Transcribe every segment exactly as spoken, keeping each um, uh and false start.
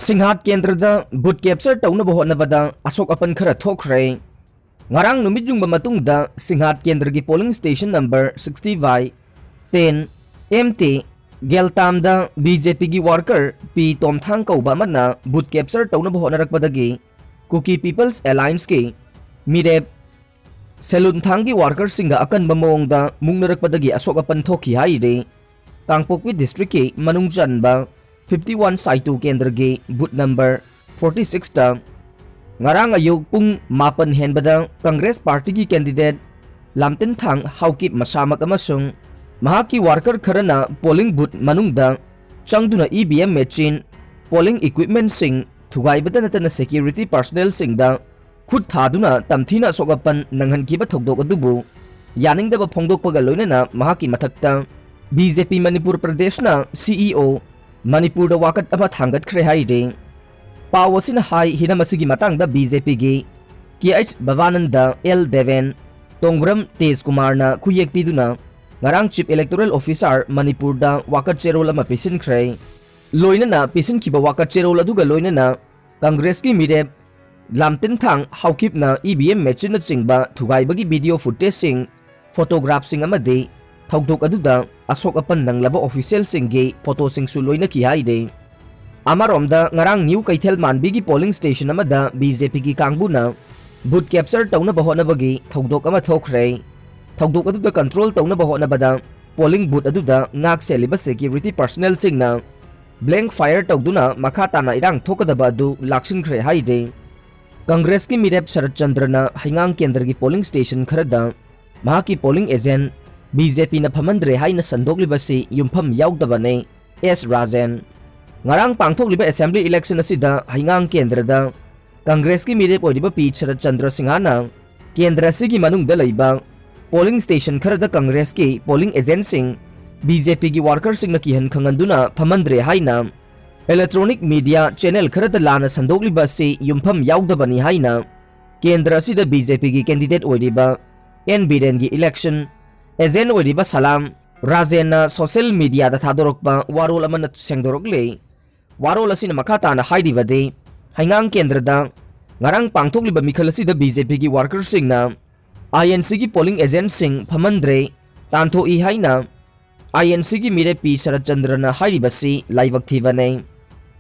ꯁꯤꯡꯍꯥꯠ ꯀꯦꯟꯗ꯭ꯔꯗ ꯕꯨꯠ ꯀꯦꯞꯆꯔ ꯇꯧꯅꯕ ꯍꯣꯠꯅꯕꯗ ꯑꯁꯣꯛ ꯑꯄꯟ ꯈꯔ ꯊꯣꯛꯈ꯭ꯔꯦ꯫ ꯉꯔꯥꯡ ꯅꯨꯃꯤꯠ ꯌꯨꯡꯕ ꯃꯇꯨꯡꯗ ꯁꯤꯡꯍꯥꯠ ꯀꯦꯟꯗ꯭ꯔꯒꯤ polling station number sixty by ten M T ꯒꯦꯜꯇꯥꯝꯗ B J Pꯒꯤ worker ꯄꯤ ꯇꯣꯝꯊꯥꯡ ꯀꯧꯕ ꯑꯃꯅ ꯕꯨꯠ ꯀꯦꯞꯆꯔ ꯇꯧꯅꯕ ꯍꯣꯠꯅꯔꯛꯄꯗꯒꯤ ꯀꯨꯀꯤ ꯄꯤꯄꯜꯁ ꯑꯦꯂꯥꯏꯟꯁꯀꯤ ꯃꯤꯔꯦꯞ ꯁꯦꯂꯨꯟꯊꯥꯡꯒꯤ workerꯁꯤꯡꯒ ꯑꯀꯟꯕ ꯃꯑꯣꯡꯗ ꯃꯨꯛꯅꯔꯛꯄꯗꯒꯤ ꯑꯁꯣꯛ ꯑꯄꯟ ꯊꯣꯛꯈꯤ ꯍꯥꯏꯔꯤ꯫ ꯀꯥꯡꯄꯣꯛꯄꯤ districtꯀꯤ ꯃꯅꯨꯡ ꯆꯟꯕ fifty one ꯁꯥꯏꯇꯨ ꯀꯦꯟꯗ꯭ꯔꯒꯤ ꯕꯨꯠ ꯅꯝꯕꯔ forty sixꯇ ꯉꯔꯥꯡ ꯑꯌꯨꯛ ꯄꯨꯡ ꯃꯥꯄꯟ ꯍꯦꯟꯕꯗ ꯀꯪꯒ꯭ꯔꯦꯁ ꯄꯥꯔꯇꯤꯒꯤ candidate ꯂꯥꯝꯇꯤꯟꯊꯥꯡ ꯍꯥꯎꯀꯤꯞ ꯃꯁꯥꯃꯛ ꯑꯃꯁꯨꯡ ꯃꯍꯥꯛꯀꯤ worker ꯈꯔꯅ ꯄꯣꯂꯤꯡ ꯕꯨꯠ ꯃꯅꯨꯡꯗ ꯆꯪꯗꯨꯅ E V M machine, polling equipmentꯁꯤꯡ ꯊꯨꯒꯥꯏꯕꯗ ꯅꯠꯇꯅ security personnelꯁꯤꯡꯗ ꯈꯨꯠ ꯊꯥꯗꯨꯅ ꯇꯝꯊꯤꯅ ꯑꯁꯣꯛ ꯑꯄꯟ ꯅꯪꯍꯟꯈꯤꯕ ꯊꯧꯗꯣꯛ ꯑꯗꯨꯕꯨ ꯌꯥꯅꯤꯡꯗꯕ ꯐꯣꯡꯗꯣꯛꯄꯒ ꯂꯣꯏꯅꯅ ꯃꯍꯥꯛꯀꯤ ꯃꯊꯛꯇ B J P Manipur ꯄ꯭ꯔꯗꯦꯁꯅ C E O ꯃꯅꯤꯄꯨꯔꯗ ꯋꯥꯀꯠ ꯑꯃ ꯊꯥꯡꯒꯠꯈ꯭ꯔꯦ ꯍꯥꯏꯔꯤ꯫ ꯄꯥꯎ ꯑꯁꯤꯅ ꯍꯥꯏ, ꯍꯤꯔꯝ ꯑꯁꯤꯒꯤ ꯃꯇꯥꯡꯗ B J Pꯒꯤ K H ꯕꯕꯥꯅꯟꯗ, L Deben, ꯇꯣꯡꯕ꯭ꯔꯝ ꯇꯦꯖ ꯀꯨꯃꯥꯔꯅ ꯈꯨꯌꯦꯛ ꯄꯤꯗꯨꯅ ꯉꯔꯥꯡ Chief Electoral Officer ꯃꯅꯤꯄꯨꯔꯗ ꯋꯥꯀꯠ ꯆꯦꯔꯣꯜ ꯑꯃ ꯄꯤꯁꯤꯟꯈ꯭ꯔꯦ꯫ ꯂꯣꯏꯅꯅ ꯄꯤꯁꯤꯟꯈꯤꯕ ꯋꯥꯀꯠ ꯆꯦꯔꯣꯜ ꯑꯗꯨꯒ ꯂꯣꯏꯅꯅ ꯀꯪꯒ꯭ꯔꯦꯁꯀꯤ ꯃꯤꯔꯦꯞ ꯂꯥꯝꯇꯤꯟꯊꯥꯡ ꯍꯥꯎꯀꯤꯞꯅ E V M machineꯅꯆꯤꯡꯕ ꯊꯨꯒꯥꯏꯕꯒꯤ video footageꯁꯤꯡ, photographꯁꯤꯡ ꯑꯃꯗꯤ ꯊꯧꯗꯣꯛ ꯑꯗꯨꯗ ꯑꯁꯣꯛ ꯑꯄꯟ ꯅꯪꯂꯕ officialꯁꯤꯡꯒꯤ photoꯁꯤꯡꯁꯨ ꯂꯣꯏꯅꯈꯤ ꯍꯥꯏꯔꯤ꯫ ꯑꯃꯔꯣꯝꯗ, ꯉꯔꯥꯡ ꯅ꯭ꯌꯨ ꯀꯩꯊꯦꯜ ꯃꯥꯟꯕꯤꯒꯤ polling station ꯑꯃꯗ B J Pꯒꯤ ꯀꯥꯡꯕꯨꯅ ꯕꯨꯠ capture ꯇꯧꯅꯕ ꯍꯣꯠꯅꯕꯒꯤ ꯊꯧꯗꯣꯛ ꯑꯃ ꯊꯣꯛꯈ꯭ꯔꯦ꯫ ꯊꯧꯗꯣꯛ ꯑꯗꯨꯗ control ꯇꯧꯅꯕ ꯍꯣꯠꯅꯕꯗ polling booth ꯑꯗꯨꯗ ꯉꯥꯛ ꯁꯦꯜꯂꯤꯕ security personnelꯁꯤꯡꯅ blank fire ꯇꯧꯗꯨꯅ ꯃꯈꯥ ꯇꯥꯅ ꯏꯔꯥꯡ ꯊꯣꯛꯀꯗꯕ ꯑꯗꯨ ꯂꯥꯛꯁꯤꯟꯈ꯭ꯔꯦ ꯍꯥꯏꯔꯤ꯫ ꯀꯪꯒ꯭ꯔꯦꯁꯀꯤ ꯃꯤꯔꯦꯞ ꯁꯔꯠ ꯆꯟꯗ꯭ꯔꯅ ꯍꯩꯉꯥꯡ ꯀꯦꯟꯗ꯭ꯔꯒꯤ polling station ꯈꯔꯗ ꯃꯍꯥꯛꯀꯤ polling agent B J Pꯅ ꯐꯝꯍꯟꯗ꯭ꯔꯦ ꯍꯥꯏꯅ ꯁꯟꯗꯣꯛꯂꯤꯕꯁꯤ ꯌꯨꯝꯐꯝ ꯌꯥꯎꯗꯕꯅꯤ꯫ ꯑꯦꯁ ꯔꯥꯖꯦꯟ꯫ ꯉꯔꯥꯡ ꯄꯥꯡꯊꯣꯛꯂꯤꯕ assembly election ꯑꯁꯤꯗ ꯍꯩꯉꯥꯡ ꯀꯦꯟꯗ꯭ꯔꯗ ꯀꯪꯒ꯭ꯔꯦꯁꯀꯤ ꯃꯤꯔꯦꯞ ꯑꯣꯏꯔꯤꯕ ꯄꯤ ꯁꯔꯠ ꯆꯟꯗ꯭ꯔ ꯁꯤꯡꯍꯅ ꯀꯦꯟꯗ꯭ꯔ ꯑꯁꯤꯒꯤ ꯃꯅꯨꯡꯗ ꯂꯩꯕ polling station ꯈꯔꯗ ꯀꯪꯒ꯭ꯔꯦꯁꯀꯤ polling agentꯁꯤꯡ B J Pꯒꯤ workerꯁꯤꯡꯅ ꯀꯤꯍꯟ ꯈꯪꯍꯟꯗꯨꯅ ꯐꯝꯍꯟꯗ꯭ꯔꯦ ꯍꯥꯏꯅ electronic media channel ꯈꯔꯗ ꯂꯥꯟꯅ ꯁꯟꯗꯣꯛꯂꯤꯕ ꯑꯁꯤ ꯌꯨꯝꯐꯝ ꯌꯥꯎꯗꯕꯅꯤ ꯍꯥꯏꯅ ꯀꯦꯟꯗ꯭ꯔ ꯑꯁꯤꯗ B J Pꯒꯤ candidate ꯑꯣꯏꯔꯤꯕ ꯑꯦꯟ ꯕꯤꯔꯦꯟꯒꯤ election agent ꯑꯣꯏꯔꯤꯕ ꯁꯂꯥꯝ ꯔꯥꯖꯦꯟꯅ social mediaꯗ ꯊꯥꯗꯣꯔꯛꯄ ꯋꯥꯔꯣꯜ ꯑꯃꯅ ꯁꯦꯡꯗꯣꯔꯛꯂꯤ꯫ ꯋꯥꯔꯣꯜ ꯑꯁꯤꯅ ꯃꯈꯥ ꯇꯥꯅ ꯍꯥꯏꯔꯤꯕꯗꯤ, ꯍꯩꯉꯥꯡ ꯀꯦꯟꯗ꯭ꯔꯗ ꯉꯔꯥꯡ ꯄꯥꯡꯊꯣꯛꯂꯤꯕ ꯃꯤꯈꯜ ꯑꯁꯤꯗ ꯕꯤ ꯖꯦ ꯄꯤꯒꯤ ꯋꯥꯔꯀꯔꯁꯤꯡꯅ ꯑꯥꯏ ꯑꯦꯟ ꯁꯤꯒꯤ ꯄꯣꯂꯤꯡ ꯑꯦꯖꯦꯟꯠꯁꯤꯡ ꯐꯝꯍꯟꯗ꯭ꯔꯦ, ꯇꯥꯟꯊꯣꯛꯏ ꯍꯥꯏꯅ ꯑꯥꯏ ꯑꯦꯟ ꯁꯤꯒꯤ ꯃꯤꯔꯦꯞ ꯄꯤ ꯁꯔꯠꯆꯟꯗ꯭ꯔꯅ ꯍꯥꯏꯔꯤꯕꯁꯤ ꯂꯥꯏꯕꯛ ꯊꯤꯕꯅꯤ꯫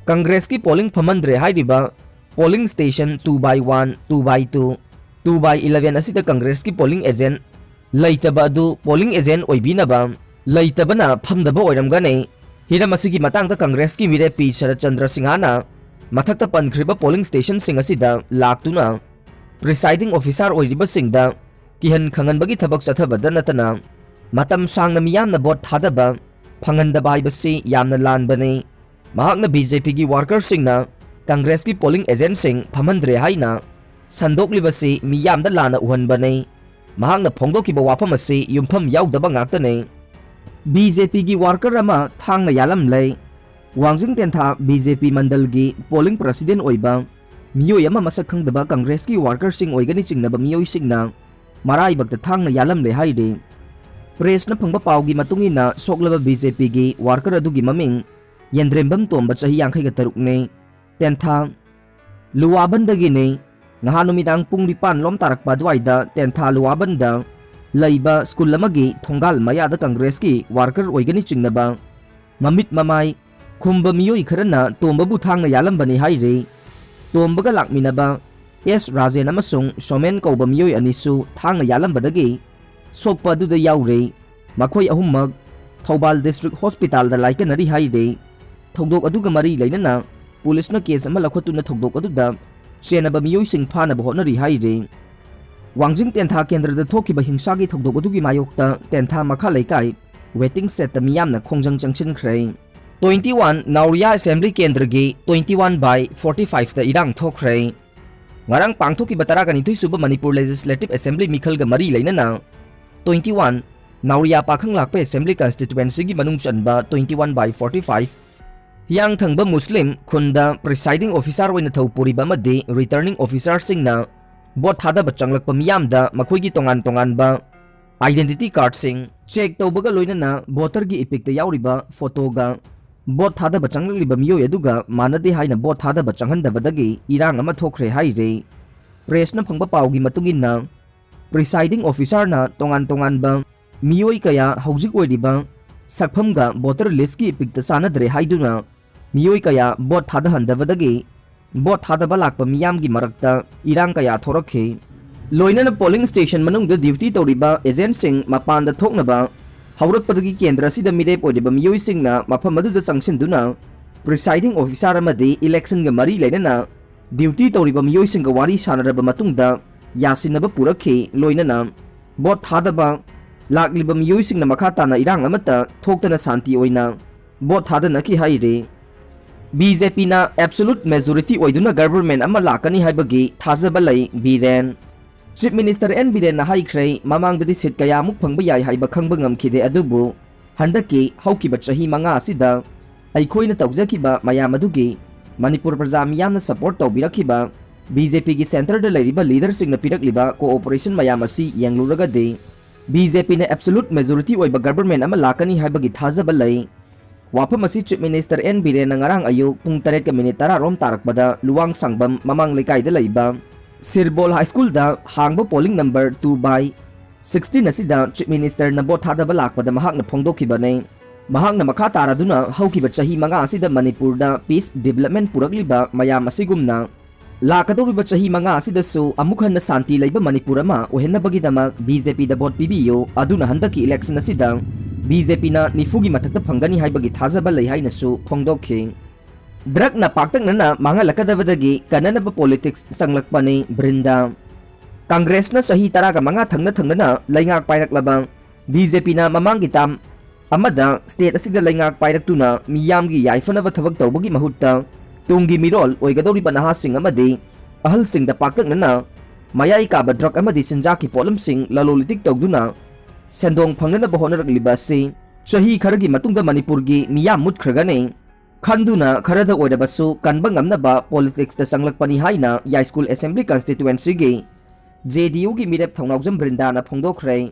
ꯀꯪꯒ꯭ꯔꯦꯁꯀꯤ ꯄꯣꯂꯤꯡ ꯐꯝꯍꯟꯗ꯭ꯔꯦ ꯍꯥꯏꯔꯤꯕ polling station two by one, two by two, two by eleven ꯑꯁꯤꯗ ꯀꯪꯒ꯭ꯔꯦꯁꯀꯤ ꯄꯣꯂꯤꯡ ꯑꯦꯖꯦꯟꯠ ꯂꯩꯇꯕ ꯑꯗꯨ ꯄꯣꯂꯤꯡ ꯑꯦꯖꯦꯟꯠ ꯑꯣꯏꯕꯤꯅꯕ ꯂꯩꯇꯕꯅ ꯐꯝꯗꯕ ꯑꯣꯏꯔꯝꯒꯅꯤ꯫ ꯍꯤꯔꯝ ꯑꯁꯤꯒꯤ ꯃꯇꯥꯡꯗ ꯀꯪꯒ꯭ꯔꯦꯁꯀꯤ ꯃꯤꯔꯦꯞ ꯄꯤ ꯁꯔꯠꯆꯟꯗ꯭ꯔ ꯁꯤꯡꯍꯅ ꯃꯊꯛꯇ ꯄꯟꯈ꯭ꯔꯤꯕ ꯄꯣꯂꯤꯡ ꯁ꯭ꯇꯦꯁꯟꯁꯤꯡ ꯑꯁꯤꯗ ꯂꯥꯛꯇꯨꯅ ꯄ꯭ꯔꯤꯁꯥꯏꯗꯤꯡ ꯑꯣꯐꯤꯁꯥꯔ ꯑꯣꯏꯔꯤꯕꯁꯤꯡꯗ ꯀꯤꯍꯟ ꯈꯪꯍꯟꯕꯒꯤ ꯊꯕꯛ ꯆꯠꯊꯕꯗ ꯅꯠꯇꯅ ꯃꯇꯝ ꯁꯥꯡꯅ ꯃꯤꯌꯥꯝꯅ ꯚꯣꯠ ꯊꯥꯗꯕ ꯐꯪꯍꯟꯗꯕ ꯍꯥꯏꯕꯁꯤ ꯌꯥꯝꯅ ꯂꯥꯟꯕꯅꯤ꯫ ꯃꯍꯥꯛꯅ ꯕꯤ ꯖꯦ ꯄꯤꯒꯤ ꯋꯥꯔꯀꯔꯁꯤꯡꯅ ꯀꯪꯒ꯭ꯔꯦꯁꯀꯤ ꯄꯣꯂꯤꯡ ꯑꯦꯖꯦꯟꯠꯁꯤꯡ ꯐꯝꯍꯟꯗ꯭ꯔꯦ ꯍꯥꯏꯅ ꯁꯟꯗꯣꯛꯂꯤꯕꯁꯤ ꯃꯤꯌꯥꯝꯗ ꯂꯥꯟꯅ ꯎꯍꯟꯕꯅꯤ꯫ ꯃꯍꯥꯛꯅ ꯐꯣꯡꯗꯣꯛꯈꯤꯕ ꯋꯥꯐꯝ ꯑꯁꯤ ꯌꯨꯝꯐꯝ ꯌꯥꯎꯗꯕ ꯉꯥꯛꯇꯅꯤ꯫ ꯕꯤ ꯖꯦ ꯄꯤꯒꯤ ꯋꯥꯔꯀꯔ ꯑꯃ ꯊꯥꯡꯅ ꯌꯥꯜꯂꯝꯂꯦ꯫ ꯋꯥꯡꯖꯤꯡ ꯇꯦꯟꯊꯥ ꯕꯤ ꯖꯦ ꯄꯤ ꯃꯟꯗꯜꯒꯤ ꯄꯣꯂꯤꯡ ꯄ꯭ꯔꯁꯤꯗꯦꯟꯠ ꯑꯣꯏꯕ ꯃꯤꯑꯣꯏ ꯑꯃ ꯃꯁꯛ ꯈꯪꯗꯕ ꯀꯪꯒ꯭ꯔꯦꯁꯀꯤ ꯋꯥꯔꯀꯔꯁꯤꯡ ꯑꯣꯏꯒꯅꯤ ꯆꯤꯡꯅꯕ ꯃꯤꯑꯣꯏꯁꯤꯡꯅ ꯃꯔꯥꯏꯕꯛꯇ ꯊꯥꯡꯅ ꯌꯥꯜꯂꯝꯂꯦ ꯍꯥꯏꯔꯤ꯫ ꯄ꯭ꯔꯦꯁꯅ ꯐꯪꯕ ꯄꯥꯎꯒꯤ ꯃꯇꯨꯡ ꯏꯟꯅ ꯁꯣꯛꯂꯕ ꯕꯤ ꯖꯦ ꯄꯤꯒꯤ ꯋꯥꯔꯀꯔ ꯑꯗꯨꯒꯤ ꯃꯃꯤꯡ ꯌꯦꯟꯗ꯭ꯔꯦꯝꯕꯝ ꯇꯣꯝꯕ, ꯆꯍꯤ ꯌꯥꯡꯈꯩꯒ ꯇꯔꯨꯛꯅꯤ, ꯇꯦꯟꯊꯥ ꯂꯨꯋꯥꯕꯟꯗꯒꯤꯅꯤ꯫ ꯉꯍꯥꯟ ꯅꯨꯃꯤꯗꯥꯡ ꯄꯨꯡ ꯅꯤꯄꯥꯟ ꯂꯣꯝ ꯇꯥꯔꯛꯄ ꯑꯗꯨꯋꯥꯏꯗ ꯇꯦꯟꯊꯥ ꯂꯨꯋꯥꯕꯟꯗ ꯂꯩꯕ ꯁ꯭ꯀꯨꯜ ꯑꯃꯒꯤ ꯊꯣꯡꯒꯥꯜ ꯃꯌꯥꯗ ꯀꯪꯒ꯭ꯔꯦꯁꯀꯤ ꯋꯥꯔꯀꯔ ꯑꯣꯏꯒꯅꯤ ꯆꯤꯡꯅꯕ ꯃꯃꯤꯠ ꯃꯃꯥꯏ ꯈꯨꯝꯕ ꯃꯤꯑꯣꯏ ꯈꯔꯅ ꯇꯣꯝꯕꯕꯨ ꯊꯥꯡꯅ ꯌꯥꯜꯂꯝꯕꯅꯤ ꯍꯥꯏꯔꯤ꯫ ꯇꯣꯝꯕꯒ ꯂꯥꯛꯃꯤꯟꯅꯕ ꯑꯦꯁ ꯔꯥꯖꯦꯟ ꯑꯃꯁꯨꯡ ꯁꯣꯃꯦꯟ ꯀꯧꯕ ꯃꯤꯑꯣꯏ ꯑꯅꯤꯁꯨ ꯊꯥꯡꯅ ꯌꯥꯜꯂꯝꯕꯗꯒꯤ ꯁꯣꯛꯄ ꯑꯗꯨꯗ ꯌꯥꯎꯔꯤ꯫ ꯃꯈꯣꯏ ꯑꯍꯨꯝꯃꯛ ꯊꯧꯕꯥꯜ ꯗꯤꯁꯇ꯭ꯔꯤꯛ ꯍꯣꯁꯄꯤꯇꯥꯜꯗ ꯂꯥꯏꯀꯠꯅꯔꯤ ꯍꯥꯏꯔꯤ꯫ ꯊꯧꯗꯣꯛ ꯑꯗꯨꯒ ꯃꯔꯤ ꯂꯩꯅꯅ ꯄꯨꯂꯤꯁꯅ ꯀꯦꯁ ꯑꯃ ꯂꯧꯈꯠꯇꯨꯅ ꯊꯧꯗꯣꯛ ꯑꯗꯨꯗ ꯆꯦꯟꯅꯕ ꯃꯤꯑꯣꯏꯁꯤꯡ ꯐꯥꯅꯕ ꯍꯣꯠꯅꯔꯤ ꯍꯥꯏꯔꯤ꯫ ꯋꯥꯡꯖꯤꯡ ꯇꯦꯟꯊꯥ ꯀꯦꯟꯗ꯭ꯔꯗ ꯊꯣꯛꯈꯤꯕ ꯍꯤꯡꯁꯥꯒꯤ ꯊꯧꯗꯣꯛ ꯑꯗꯨꯒꯤ ꯃꯥꯌꯣꯛꯇ ꯇꯦꯟꯊꯥ ꯃꯈꯥ ꯂꯩꯀꯥꯏ ꯋꯦꯇꯤꯡ ꯁꯦꯠꯇ ꯃꯤꯌꯥꯝꯅ ꯈꯣꯡꯖꯪ ꯆꯪꯁꯤꯟꯈ꯭ꯔꯦ꯫ Twenty one ꯅꯥꯎꯔꯤꯌꯥ ꯑꯦꯁꯦꯝꯕ꯭ꯂꯤ ꯀꯦꯟꯗ꯭ꯔꯒꯤ twenty one by forty five ꯇ ꯏꯔꯥꯡ ꯊꯣꯛꯈ꯭ꯔꯦ꯫ ꯉꯔꯥꯡ ꯄꯥꯡꯊꯣꯛꯈꯤꯕ ꯇꯔꯥꯒ ꯅꯤꯊꯣꯏ ꯁꯨꯕ ꯃꯅꯤꯄꯨꯔ ꯂꯦꯖꯤꯁꯂꯦꯇꯤꯚ ꯑꯦꯁꯦꯝꯕ꯭ꯂꯤ ꯃꯤꯈꯜꯒ ꯃꯔꯤ ꯂꯩꯅꯅ twenty one ꯅꯥꯎꯔꯤꯌꯥ ꯄꯥꯈꯪ ꯂꯥꯛꯄ ꯑꯦꯁꯦꯝꯕ꯭ꯂꯤ ꯀꯟꯁꯇꯤꯇ꯭ꯋꯦꯟꯁꯤꯒꯤ ꯃꯅꯨꯡ ꯆꯟꯕ twenty one by forty five ꯍꯤꯌꯥꯡꯊꯪꯕ ꯃꯨꯁꯂꯤꯝ ꯈꯨꯟꯗ ꯄ꯭ꯔꯤꯁꯥꯏꯗꯤꯡ ꯑꯣꯐꯤꯁꯥꯔ ꯑꯣꯏꯅ ꯊꯧ ꯄꯨꯔꯤꯕ ꯑꯃꯗꯤ ꯔꯤꯇꯔꯅꯤꯡ ꯑꯣꯐꯤꯁꯥꯔꯁꯤꯡꯅ ꯚꯣꯠ ꯊꯥꯗꯕ ꯆꯪꯂꯛꯄ ꯃꯤꯌꯥꯝꯗ ꯃꯈꯣꯏꯒꯤ ꯇꯣꯉꯥꯟ ꯇꯣꯉꯥꯟꯕ ꯑꯥꯏꯗꯦꯟꯇꯤꯇꯤ ꯀꯥꯔꯗꯁꯤꯡ ꯆꯦꯛ ꯇꯧꯕꯒ ꯂꯣꯏꯅꯅ ꯚꯣꯇꯔꯒꯤ ꯏꯄꯤꯛꯇ ꯌꯥꯎꯔꯤꯕ ꯐꯣꯇꯣꯒ ꯚꯣꯠ ꯊꯥꯗꯕ ꯆꯪꯂꯛꯂꯤꯕ ꯃꯤꯑꯣꯏ ꯑꯗꯨꯒ ꯃꯥꯟꯅꯗꯦ ꯍꯥꯏꯅ ꯚꯣꯠ ꯊꯥꯗꯕ ꯆꯪꯍꯟꯗꯕꯗꯒꯤ ꯏꯔꯥꯡ ꯑꯃ ꯊꯣꯛꯈ꯭ꯔꯦ ꯍꯥꯏꯔꯤ꯫ ꯄ꯭ꯔꯦꯁꯅ ꯐꯪꯕ ꯄꯥꯎꯒꯤ ꯃꯇꯨꯡ ꯏꯟꯅ, ꯄ꯭ꯔꯤꯁꯥꯏꯗꯤꯡ ꯑꯣꯐꯤꯁꯥꯔꯅ ꯇꯣꯉꯥꯟ ꯇꯣꯉꯥꯟꯕ ꯃꯤꯑꯣꯏ ꯀꯌꯥ ꯍꯧꯖꯤꯛ ꯑꯣꯏꯔꯤꯕ ꯁꯛꯐꯝꯒ ꯚꯣꯇꯔ ꯂꯤꯁ꯭ꯠꯀꯤ ꯏꯄꯤꯛꯇ ꯆꯥꯟꯅꯗ꯭ꯔꯦ ꯍꯥꯏꯗꯨꯅ ꯃꯤꯑꯣꯏ ꯀꯌꯥ ꯚꯣꯠ ꯊꯥꯗꯍꯟꯗꯕꯗꯒꯤ ꯚꯣꯠ ꯊꯥꯗꯕ ꯂꯥꯛꯄ ꯃꯤꯌꯥꯝꯒꯤ ꯃꯔꯛꯇ ꯏꯔꯥꯡ ꯀꯌꯥ ꯊꯣꯔꯛꯈꯤ꯫ ꯂꯣꯏꯅꯅ ꯄꯣꯂꯤꯡ ꯁ꯭ꯇꯦꯁꯟ ꯃꯅꯨꯡꯗ ꯗ꯭ꯌꯨꯇꯤ ꯇꯧꯔꯤꯕ ꯑꯦꯖꯦꯟꯠꯁꯤꯡ ꯃꯄꯥꯟꯗ ꯊꯣꯛꯅꯕ ꯍꯧꯔꯛꯄꯗꯒꯤ ꯀꯦꯟꯗ꯭ꯔ ꯑꯁꯤꯗ ꯃꯤꯔꯦꯞ ꯑꯣꯏꯔꯤꯕ ꯃꯤꯑꯣꯏꯁꯤꯡꯅ ꯃꯐꯝ ꯑꯗꯨꯗ ꯆꯪꯁꯤꯟꯗꯨꯅ ꯄ꯭ꯔꯤꯁꯥꯏꯗꯤꯡ ꯑꯣꯐꯤꯁꯥꯔ ꯑꯃꯗꯤ ꯏꯂꯦꯛꯁꯟꯒ ꯃꯔꯤ ꯂꯩꯅꯅ ꯗ꯭ꯌꯨꯇꯤ ꯇꯧꯔꯤꯕ ꯃꯤꯑꯣꯏꯁꯤꯡꯒ ꯋꯥꯔꯤ ꯁꯥꯟꯅꯔꯕ ꯃꯇꯨꯡꯗ ꯌꯥꯁꯤꯟꯅꯕ ꯄꯨꯔꯛꯈꯤ꯫ ꯂꯣꯏꯅꯅ ꯚꯣꯠ ꯊꯥꯗꯕ ꯂꯥꯛꯂꯤꯕ ꯃꯤꯑꯣꯏꯁꯤꯡꯅ ꯃꯈꯥ ꯇꯥꯅ ꯏꯔꯥꯡ ꯑꯃꯠꯇ ꯊꯣꯛꯇꯅ ꯁꯥꯟꯇꯤ ꯑꯣꯏꯅ ꯚꯣꯠ ꯊꯥꯗꯅꯈꯤ ꯍꯥꯏꯔꯤ꯫ ꯕꯤ ꯖꯦ ꯄꯤꯅ absolute majority ꯑꯣꯏꯗꯨꯅ ꯒꯚꯔꯟꯃꯦꯟꯠ ꯑꯃ ꯂꯥꯛꯀꯅꯤ ꯍꯥꯏꯕꯒꯤ ꯊꯥꯖꯕ ꯂꯩ, ꯕꯤꯔꯦꯟ꯫ ꯆꯤꯐ ꯃꯤꯅꯤꯁꯇꯔ ꯑꯦꯟ ꯕꯤꯔꯦꯟꯅ ꯍꯥꯏꯈ꯭ꯔꯦ, ꯃꯃꯥꯡꯗꯗꯤ ꯁꯤꯠ ꯀꯌꯥꯃꯨꯛ ꯐꯪꯕ ꯌꯥꯏ ꯍꯥꯏꯕ ꯈꯪꯕ ꯉꯝꯈꯤꯗꯦ, ꯑꯗꯨꯕꯨ ꯍꯟꯗꯛꯀꯤ ꯍꯧꯈꯤꯕ ꯆꯍꯤ ꯃꯉꯥ ꯑꯁꯤꯗ ꯑꯩꯈꯣꯏꯅ ꯇꯧꯖꯈꯤꯕ ꯃꯌꯥꯝ ꯑꯗꯨꯒꯤ ꯃꯅꯤꯄꯨꯔ ꯄ꯭ꯔꯖꯥ ꯃꯤꯌꯥꯝꯅ ꯁꯄꯣꯔꯠ ꯇꯧꯕꯤꯔꯛꯈꯤꯕ ꯕꯤ ꯖꯦ ꯄꯤꯒꯤ ꯁꯦꯟꯇꯔꯗ ꯂꯩꯔꯤꯕ ꯂꯤꯗꯔꯁꯤꯡꯅ ꯄꯤꯔꯛꯂꯤꯕ ꯀꯣꯑꯣꯄꯔꯦꯁꯟ ꯃꯌꯥꯝ ꯑꯁꯤ ꯌꯦꯡꯂꯨꯔꯒꯗꯤ ꯕꯤ ꯖꯦ ꯄꯤꯅ absolute majority ꯑꯣꯏꯕ ꯒꯚꯔꯟꯃꯦꯟꯠ ꯑꯃ ꯂꯥꯛꯀꯅꯤ ꯍꯥꯏꯕꯒꯤ ꯊꯥꯖꯕ ꯂꯩ꯫ ꯋꯥꯐꯝ ꯑꯁꯤ ꯆꯤꯐ ꯃꯤꯅꯤꯁꯇꯔ ꯑꯦꯟ ꯕꯤꯔꯦꯟꯅ ꯉꯔꯥꯡ ꯑꯌꯨꯛ ꯄꯨꯡ ꯇꯔꯦꯠꯀ ꯃꯤꯅꯤꯠ ꯇꯔꯥ ꯔꯣꯝ ꯇꯥꯔꯛꯄꯗ ꯂꯨꯋꯥꯡꯁꯥꯡꯕꯝ ꯃꯃꯥꯡ ꯂꯩꯀꯥꯏꯗ ꯂꯩꯕ ꯁꯤꯔꯕꯣꯜ ꯍꯥꯏ ꯁ꯭ꯀꯨꯜꯗ ꯍꯥꯡꯕ polling number two by sixteen ꯑꯁꯤꯗ ꯆꯤꯐ ꯃꯤꯅꯤꯁꯇꯔꯅ ꯚꯣꯠ ꯊꯥꯗꯕ ꯂꯥꯛꯄꯗ ꯃꯍꯥꯛꯅ ꯐꯣꯡꯗꯣꯛꯈꯤꯕꯅꯤ꯫ ꯃꯍꯥꯛꯅ ꯃꯈꯥ ꯇꯥꯔꯗꯨꯅ ꯍꯧꯈꯤꯕ ꯆꯍꯤ ꯃꯉꯥ ꯑꯁꯤꯗ ꯃꯅꯤꯄꯨꯔꯗ ꯄꯤꯁ ꯗꯤꯕꯂꯞꯃꯦꯟꯠ ꯄꯨꯔꯛꯂꯤꯕ ꯃꯌꯥꯝ ꯑꯁꯤꯒꯨꯝꯅ ꯂꯥꯛꯀꯗꯧꯔꯤꯕ ꯆꯍꯤ ꯃꯉꯥ ꯑꯁꯤꯗꯁꯨ ꯑꯃꯨꯛ ꯍꯟꯅ ꯁꯥꯟꯇꯤ ꯂꯩꯕ ꯃꯅꯤꯄꯨꯔ ꯑꯃ ꯑꯣꯏꯍꯟꯅꯕꯒꯤꯗꯃꯛ ꯕꯤ ꯖꯦ ꯄꯤꯗ ꯚꯣꯠ ꯄꯤꯕꯤꯌꯨ, ꯑꯗꯨꯅ ꯍꯟꯗꯛꯀꯤ ꯏꯂꯦꯛꯁꯟ ꯑꯁꯤꯗ ꯕꯤ ꯖꯦ ꯄꯤꯅ ꯅꯤꯐꯨꯒꯤ ꯃꯊꯛꯇ ꯐꯪꯒꯅꯤ ꯍꯥꯏꯕꯒꯤ ꯊꯥꯖꯕ ꯂꯩ ꯍꯥꯏꯅꯁꯨ ꯐꯣꯡꯗꯣꯛꯈꯤ꯫ ꯗ꯭ꯔꯒꯅ ꯄꯥꯛꯇꯛꯅꯅ ꯃꯥꯡꯍꯜꯂꯛꯀꯗꯕꯗꯒꯤ ꯀꯟꯅꯅꯕ ꯄꯣꯂꯤꯇꯤꯛꯁ ꯆꯪꯂꯛꯄꯅꯤ, ꯕ꯭ꯔꯤꯟꯗꯥ꯫ ꯀꯪꯒ꯭ꯔꯦꯁꯅ ꯆꯍꯤ ꯇꯔꯥꯒ ꯃꯉꯥ ꯊꯪꯅ ꯊꯪꯅꯅ ꯂꯩꯉꯥꯛ ꯄꯥꯏꯔꯛꯂꯕ ꯕꯤ ꯖꯦ ꯄꯤꯅ ꯃꯃꯥꯡꯒꯤ ꯇꯥꯝ ꯑꯃꯗ ꯁ꯭ꯇꯦꯠ ꯑꯁꯤꯗ ꯂꯩꯉꯥꯛ ꯄꯥꯏꯔꯛꯇꯨꯅ ꯃꯤꯌꯥꯝꯒꯤ ꯌꯥꯏꯐꯅꯕ ꯊꯕꯛ ꯇꯧꯕꯒꯤ ꯃꯍꯨꯠꯇ ꯇꯨꯡꯒꯤ ꯃꯤꯔꯣꯜ ꯑꯣꯏꯒꯗꯧꯔꯤꯕ ꯅꯍꯥꯁꯤꯡ ꯑꯃꯗꯤ ꯑꯍꯜꯁꯤꯡꯗ ꯄꯥꯛꯇꯛꯅꯅ ꯃꯌꯥꯏ ꯀꯥꯕ ꯗ꯭ꯔꯒ ꯑꯃꯗꯤ ꯆꯤꯟꯖꯥꯛꯀꯤ ꯄꯣꯠꯂꯝꯁꯤꯡ ꯂꯂꯣꯟ ꯏꯇꯤꯛ ꯇꯧꯗꯨꯅ ꯁꯦꯟꯗꯣꯡ ꯐꯪꯅꯅꯕ ꯍꯣꯠꯅꯔꯛꯂꯤꯕ ꯑꯁꯤ ꯆꯍꯤ ꯈꯔꯒꯤ ꯃꯇꯨꯡꯗ ꯃꯅꯤꯄꯨꯔꯒꯤ ꯃꯤꯌꯥꯝ ꯃꯨꯠꯈ꯭ꯔꯒꯅꯤ ꯈꯟꯗꯨꯅ ꯈꯔꯗ ꯑꯣꯏꯔꯕꯁꯨ ꯀꯟꯕ ꯉꯝꯅꯕ ꯄꯣꯂꯤꯇꯤꯛꯁꯇ ꯆꯪꯂꯛꯄꯅꯤ ꯍꯥꯏꯅ ꯌꯥꯏꯁ꯭ꯀꯨꯜ ꯑꯦꯁꯦꯝꯕ꯭ꯂꯤ ꯀꯟꯁꯇꯤꯇ꯭ꯋꯦꯟꯁꯤꯒꯤ ꯖꯦ ꯗꯤ ꯌꯨꯒꯤ ꯃꯤꯔꯦꯞ ꯊꯧꯅꯥꯎꯖꯝ ꯕ꯭ꯔꯤꯟꯗꯥꯅ ꯐꯣꯡꯗꯣꯛꯈ꯭ꯔꯦ꯫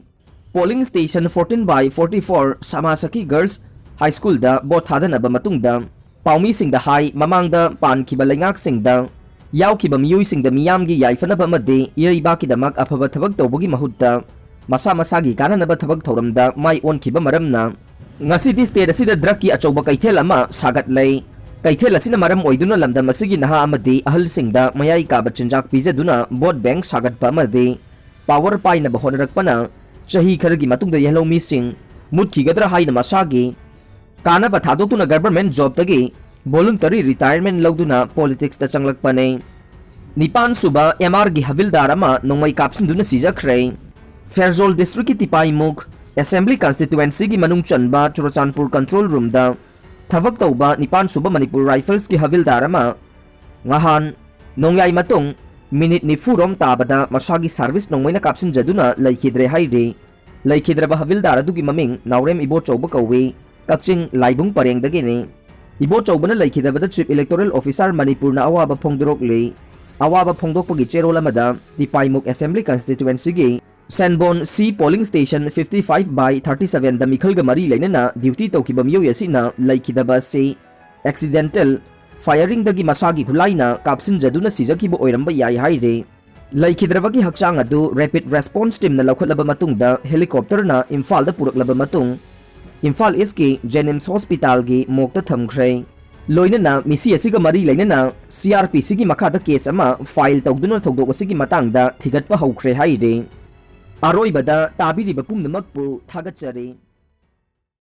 Polling station fourteen by forty-four ꯁꯃꯥꯁꯈꯤ ꯒꯔꯜꯁ ꯍꯥꯏ ꯁ꯭ꯀꯨꯜꯗ ꯚꯣꯠ ꯊꯥꯗꯅꯕ ꯃꯇꯨꯡꯗ ꯄꯥꯎꯃꯤꯁꯤꯡꯗ ꯍꯥꯏ, ꯃꯃꯥꯡꯗ ꯄꯥꯟꯈꯤꯕ ꯂꯩꯉꯥꯛꯁꯤꯡꯗ ꯌꯥꯎꯈꯤꯕ ꯃꯤꯑꯣꯏꯁꯤꯡꯗ ꯃꯤꯌꯥꯝꯒꯤ ꯌꯥꯏꯐꯅꯕ ꯑꯃꯗꯤ ꯏꯔꯩꯕꯥꯛꯀꯤꯗꯃꯛ ꯑꯐꯕ ꯊꯕꯛ ꯇꯧꯕꯒꯤ ꯃꯍꯨꯠꯇ ꯃꯁꯥ ꯃꯁꯥꯒꯤ ꯀꯥꯟꯅꯅꯕ ꯊꯕꯛ ꯊꯧꯔꯝꯗ ꯃꯥꯏ ꯑꯣꯟꯈꯤꯕ ꯃꯔꯝꯅ ꯉꯁꯤꯗꯤ state ꯑꯁꯤꯗ drugꯀꯤ ꯑꯆꯧꯕ ꯀꯩꯊꯦꯜ ꯑꯃ ꯁꯥꯒꯠꯂꯦ꯫ ꯀꯩꯊꯦꯜ ꯑꯁꯤꯅ ꯃꯔꯝ ꯑꯣꯏꯗꯨꯅ ꯂꯝꯗꯝ ꯑꯁꯤꯒꯤ ꯅꯍꯥ ꯑꯃꯗꯤ ꯑꯍꯜꯁꯤꯡꯗ ꯃꯌꯥꯏ ꯀꯥꯕ ꯆꯤꯟꯖꯥꯛ ꯄꯤꯖꯗꯨꯅ vote bank ꯁꯥꯒꯠꯄ ꯑꯃꯗꯤ power ꯄꯥꯏꯅꯕ ꯍꯣꯠꯅꯔꯛꯄꯅ ꯆꯍꯤ ꯈꯔꯒꯤ ꯃꯇꯨꯡꯗ ꯌꯦꯜꯍꯧꯃꯤꯁꯤꯡ ꯃꯨꯠꯈꯤꯒꯗ꯭ꯔꯥ ꯍꯥꯏꯅ ꯃꯁꯥꯒꯤ ꯀꯥꯟꯅꯕ ꯊꯥꯗꯣꯛꯇꯨꯅ government jobꯇꯒꯤ voluntary retirement ꯂꯧꯗꯨꯅ politicsꯇ ꯆꯪꯂꯛꯄꯅꯤ꯫ ꯅꯤꯄꯥꯟ ꯁꯨꯕ MRꯒꯤ ꯍꯕꯤꯜꯗꯥꯔ ꯑꯃ ꯅꯣꯡꯃꯩ ꯀꯥꯞꯁꯤꯟꯗꯨꯅ ꯁꯤꯖꯈ꯭ꯔꯦ꯫ ꯐꯦꯔꯖꯣꯜ districtꯀꯤ ꯇꯤꯄꯥꯏꯃꯨꯈ assembly constituencyꯒꯤ ꯃꯅꯨꯡ ꯆꯟꯕ ꯆꯨꯔꯆꯥꯟꯄꯨꯔ control roomꯗ ꯊꯕꯛ ꯇꯧꯕ ꯅꯤꯄꯥꯟ ꯁꯨꯕ ꯃꯅꯤꯄꯨꯔ Riflesꯀꯤ ꯍꯕꯤꯜꯗꯥꯔ ꯑꯃ ꯉꯍꯥꯟ ꯅꯣꯡꯌꯥꯏ ꯃꯇꯨꯡ minute ꯅꯤꯐꯨ ꯔꯣꯝ ꯇꯥꯕꯗ ꯃꯁꯥꯒꯤ service ꯅꯣꯡꯃꯩꯅ ꯀꯥꯞꯁꯤꯟꯖꯗꯨꯅ ꯂꯩꯈꯤꯗ꯭ꯔꯦ ꯍꯥꯏꯔꯤ꯫ ꯂꯩꯈꯤꯗ꯭ꯔꯕ ꯍꯕꯤꯜꯗꯥꯔ ꯑꯗꯨꯒꯤ ꯃꯃꯤꯡ ꯅꯥꯎꯔꯦꯝ ꯏꯕꯣꯆꯧꯕ ꯀꯧꯏ꯫ ꯀꯛꯆꯤꯡ ꯂꯥꯏꯕꯨꯡ ꯄꯔꯦꯡꯗꯒꯤꯅꯤ꯫ ꯏꯕꯣꯆꯧꯕꯅ ꯂꯩꯈꯤꯗꯕꯗ Chief Electoral Officer ꯃꯅꯤꯄꯨꯔꯅ ꯑꯋꯥꯕ ꯐꯣꯡꯗꯣꯔꯛꯂꯤ꯫ ꯑꯋꯥꯕ ꯐꯣꯡꯗꯣꯛꯄꯒꯤ ꯆꯦꯔꯣꯜ ꯑꯃꯗ ꯇꯤꯄꯥꯏꯃꯨꯛ assembly constituencyꯒꯤ ꯁꯦꯟꯕꯣꯟ C polling station fifty five by thirty sevenꯗ ꯃꯤꯈꯜꯒ ꯃꯔꯤ ꯂꯩꯅꯅ duty ꯇꯧꯈꯤꯕ ꯃꯤꯑꯣꯏ ꯑꯁꯤꯅ ꯂꯩꯈꯤꯗꯕ ꯑꯁꯤ accidental firingꯗꯒꯤ ꯃꯁꯥꯒꯤ ꯈꯨꯠꯂꯥꯏꯅ ꯀꯥꯞꯁꯤꯟꯖꯗꯨꯅ ꯁꯤꯖꯈꯤꯕ ꯑꯣꯏꯔꯝꯕ ꯌꯥꯏ ꯍꯥꯏꯔꯤ꯫ ꯂꯩꯈꯤꯗ꯭ꯔꯕꯒꯤ ꯍꯛꯆꯥꯡ ꯑꯗꯨ rapid response teamꯅ ꯂꯧꯈꯠꯂꯕ ꯃꯇꯨꯡꯗ helicopterꯅ ꯏꯝꯐꯥꯜꯗ ꯄꯨꯔꯛꯂꯕ ꯃꯇꯨꯡ ꯏꯝꯐꯥꯜ Eastꯀꯤ JNIMS hospitalꯒꯤ morgueꯇ ꯊꯝꯈ꯭ꯔꯦ꯫ ꯂꯣꯏꯅꯅ ꯃꯤꯁꯤ ꯑꯁꯤꯒ ꯃꯔꯤ ꯂꯩꯅꯅ CRPCꯒꯤ ꯃꯈꯥꯗ case ꯑꯃ file ꯇꯧꯗꯨꯅ ꯊꯧꯗꯣꯛ ꯑꯁꯤꯒꯤ ꯃꯇꯥꯡꯗ ꯊꯤꯒꯠꯄ ꯍꯧꯈ꯭ꯔꯦ ꯍꯥꯏꯔꯤ꯫ ꯑꯔꯣꯏꯕꯗ ꯇꯥꯕꯤꯔꯤꯕ ꯄꯨꯝꯅꯃꯛꯄꯨ ꯊꯥꯒꯠꯆꯔꯤ꯫